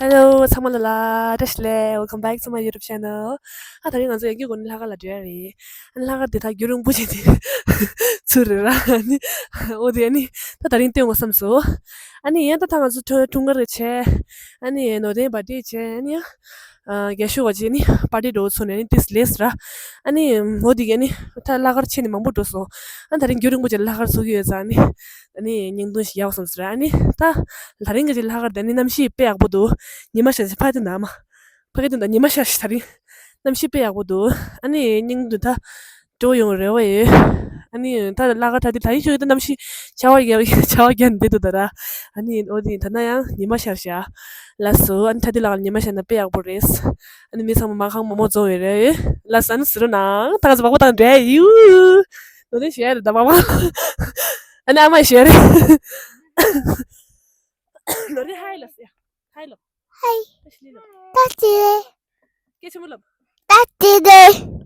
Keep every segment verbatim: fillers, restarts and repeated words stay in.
Hello ཚང་མ་ལ་ལ་བཀྲ་ཤིས་བདེ་ལེགས། Welcome back to my YouTube channel. ཨ་དེ་རིང་ང་ཚོ་ཡང་སྒོས་ནས་ལྷག་དཀར་ལ་འགྲོ་ཡ་རེད། ཨ་ནི་ལྷག་དཀར་དེ་ད་རྒྱུན་རིང་པོ་ཅིག་དེ་ཚུར་རེད་ར། ཨ་ནི་འོ་དེ་ཨ་ནི་ད་དེ་རིང་སྟོན་དགོས་བསམ་སོང་། ཨ་ནི་ཡང་ད་ད་ང་ཚོ་འཁྲུངས་སྐར་རེ་བྱས། ཨ་ནི་ནོར་ལྡན་པར་ཏི་བྱས། ཨ་ནི་ཡང་རྒྱ་ཤོད་བ་བྱས་ནི་པར་ཏི་འགྲོ་ཚོ་ནས་ནི་ཏིས་ལེས་ར། ཨ་ནི་འོ་དེ་ག་ནི་ད་ལྷག་དཀར་ཆེ་ནི་མང་པོ་འགྲོ་སོང་། ཨ་ད་རིང་རྒྱུན་རིང་པོ་ཅིག་ལྷག་དཀར་ཚོགས་ཀྱི་ཡོད་ཙང་ཨ་ནི། ཨ་ནི་བརྙན་ཐུང་ཞིག་ཡག་བསམ་ཟེར། ཨ་ནི་ད་ད་རིང་གི་ཅིག་ལྷག་དཀར་དེ་ནི་གནམ་གཤིས་དཔེ་ཡག་པོ་འདུག་ཉི་མ་ཤར་ཞིང་ཕ་གི་དོན་དག་མ། ཕ་གི་དོན་དག་ཉི་མ་ཤར་ཞིང་ད་རིང་གནམ་གཤིས་དཔེ་ཡག་པོ་འདུག་ཨ་ནི་བརྙན་ཐུང་ད་འགྲོ་ཡོང་རེ་བ་ཡོད། ཨ་ནི་ད་ལྷག་དཀར་ད་དེ་ད་ཡིན་ཤོད་ད་གནམ་གཤིས་བྱ་བ་རྒྱབ་བྱ་བ་རྒྱབ་འདི་འདུག་ད་ར། ཨ་ནི་འོ་དེ་ད་ན་ཡང་ཉི་མ་ཤར་ཤག་ལགས་སོ། ཨ་ནི་ད་དེ་ལྷག་དཀར་ཉི་མ་ཤར་ན་དཔེ་ཡག་པོ་རེད། ཨ་ནི་མི་ཚང་མ་མ་ཁང་མོག་མོག་འཛོམས་ཡོད་རེད། ལགས་སོ། ཨ་ནི་ཟེར་རོ་ནང་ད་ང་ཚོ་མག་པ་དང་འདྲ་ཡིན། ནོར་ལྡན་ཞུ་ཡ་རེད་ད་མག་པ། ཨ་ནི་ཨ་མ་ཞུ་ཡ་རེད། ནོར་ལྡན་ཧའི་ལབ་ཟེར། ཧའི་ལབ། ཧའི། ད་ཤི་ལི་ལབ། ད་ཅི་རེད། སྐད་ཆེན་པོ་ལབ། ད་ཅི་རེད།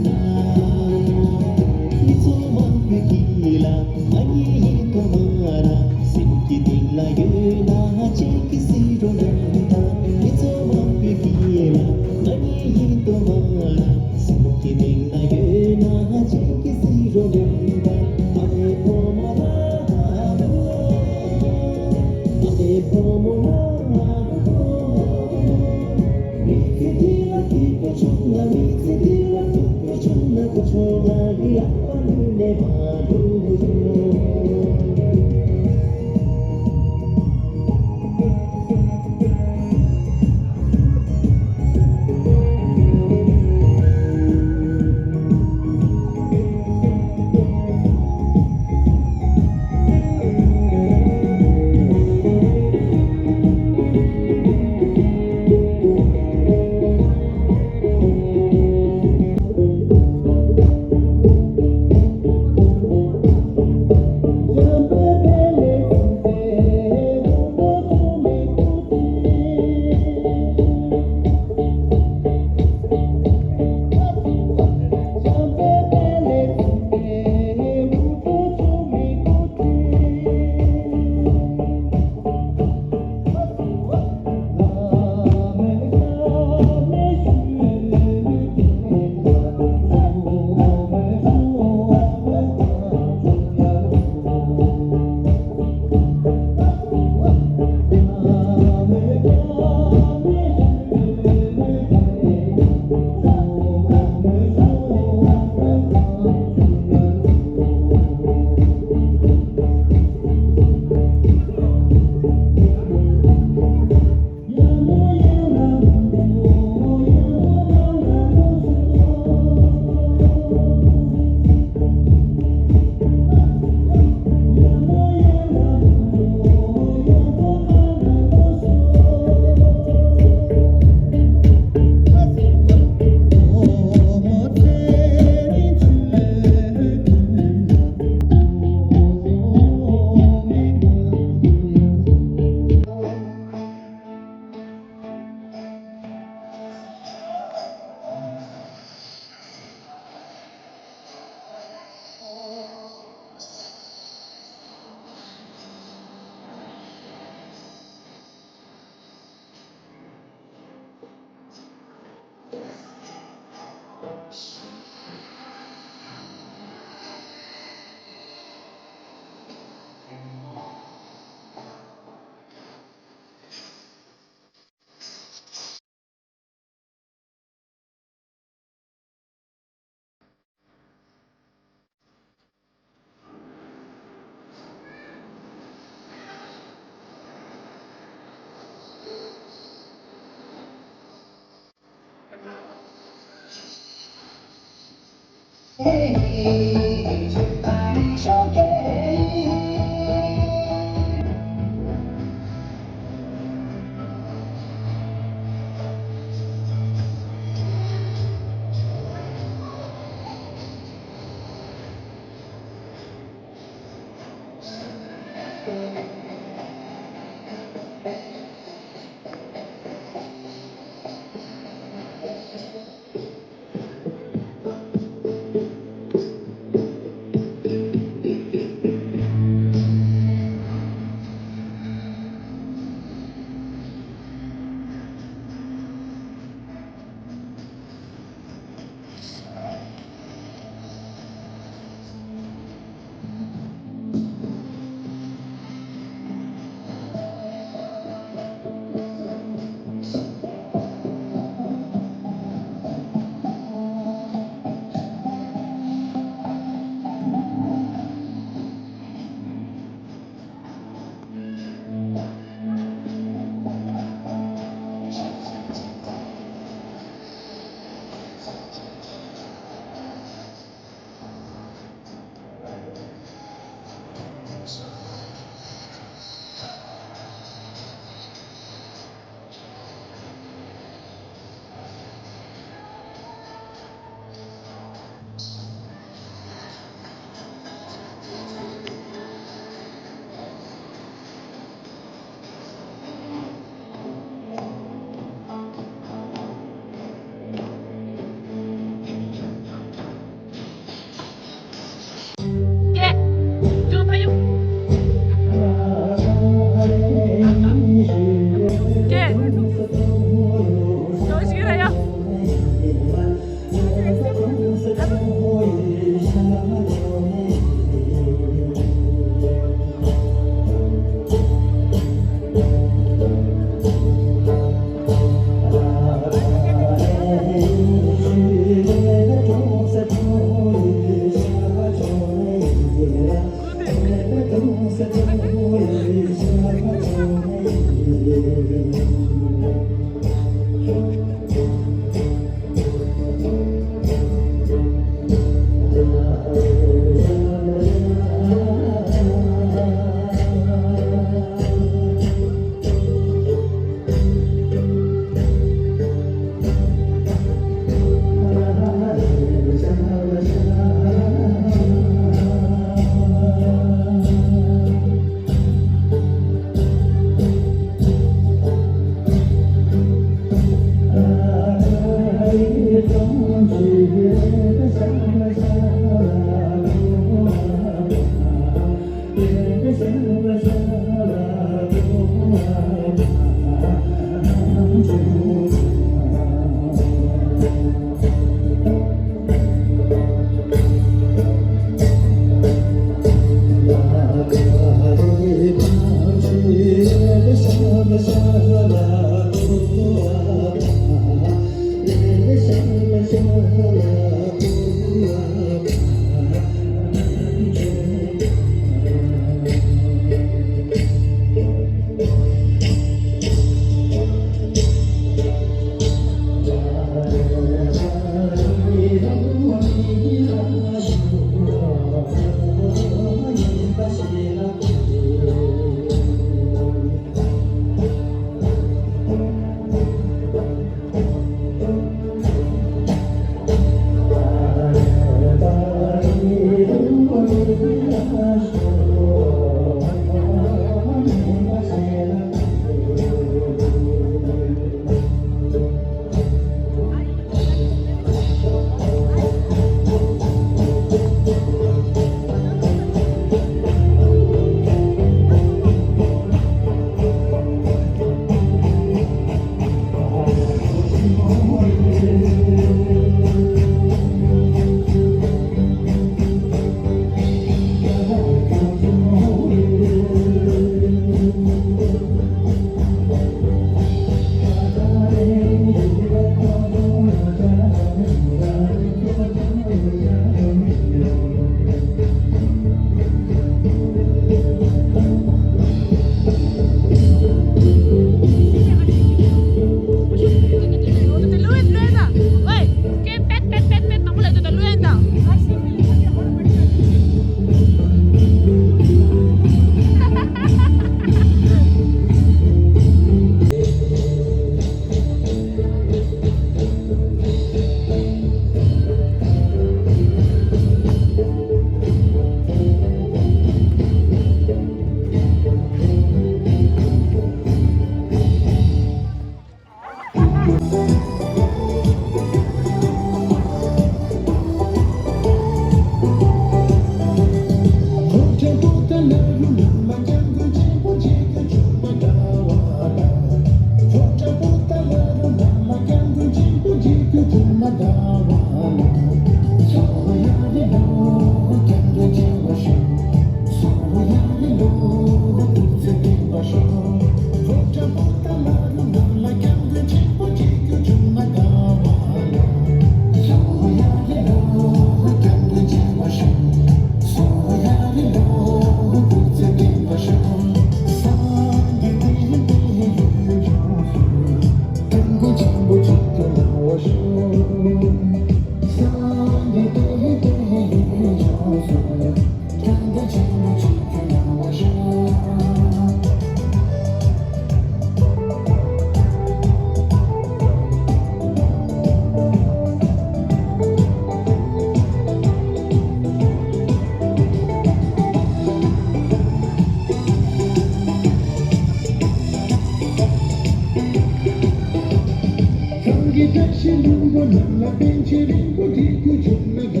ཆེན་ལྷུན་པོ་རྣམས་ལ་པཎ་ཆེན་རིན་པོ་ཆེ་རྒྱུ་བྱུང་ན་དགའ་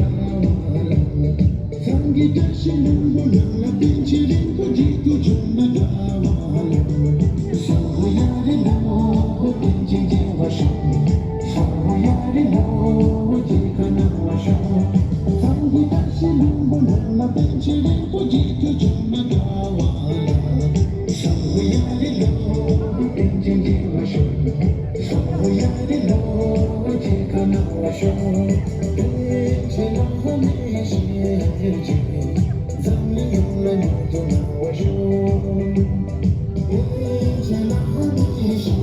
བ་ལ། ཚང་གི་བཀྲ་ཤིས་ལྷུན་པོ་རྣམས་ལ་པཎ་ཆེན་རིན་པོ་ཆེ་རྒྱུ་བྱུང་ན་དགའ་བ་ལ། སོ་ཡ་རེ་ལོ་པཎ་ཆེན་རྒྱལ་བ་ཤོག་སོ་ཡ་རེ་ལོ་རྒྱལ་ཁ་གནང་བ་ཤོག་ཚང་གི་བཀྲ་ཤིས་ལྷུན་པོ་རྣམས་ལ་པཎ་ཆེན་རིན་པོ་ཆེ་རྒྱུ་བྱུང་ན་དགའ་བ་ལ། སོ་ཡ་རེ་ལོ་པཎ་ཆེན་རྒྱལ་བ་ཤོག་སོ་ཡ་རེ་ལོ་རྒྱལ་ཁ་གནང་བ་ཤོག་པཎ་ཆེན་བླ་མའི་ཞལ་གྱིས་འཛམ་གླིང་ཡོངས་ལ་མྱུར་དུ་གནང་བ་ཤོག་པཎ་ཆེན་བླ་མའི་ཞལ་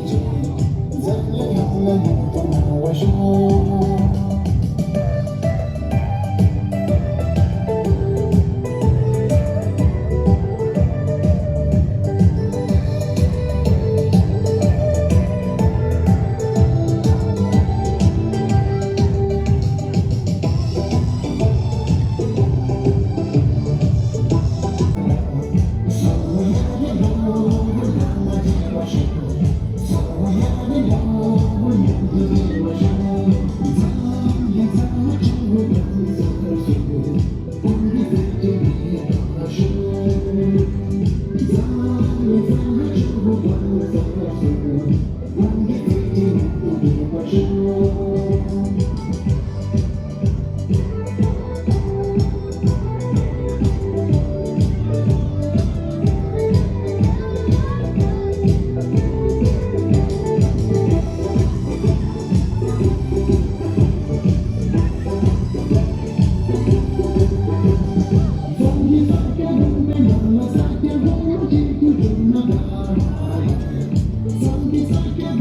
གྱིས་འཛམ་གླིང་ཡོངས་ལ་མྱུར་དུ་གནང་བ་ཤོག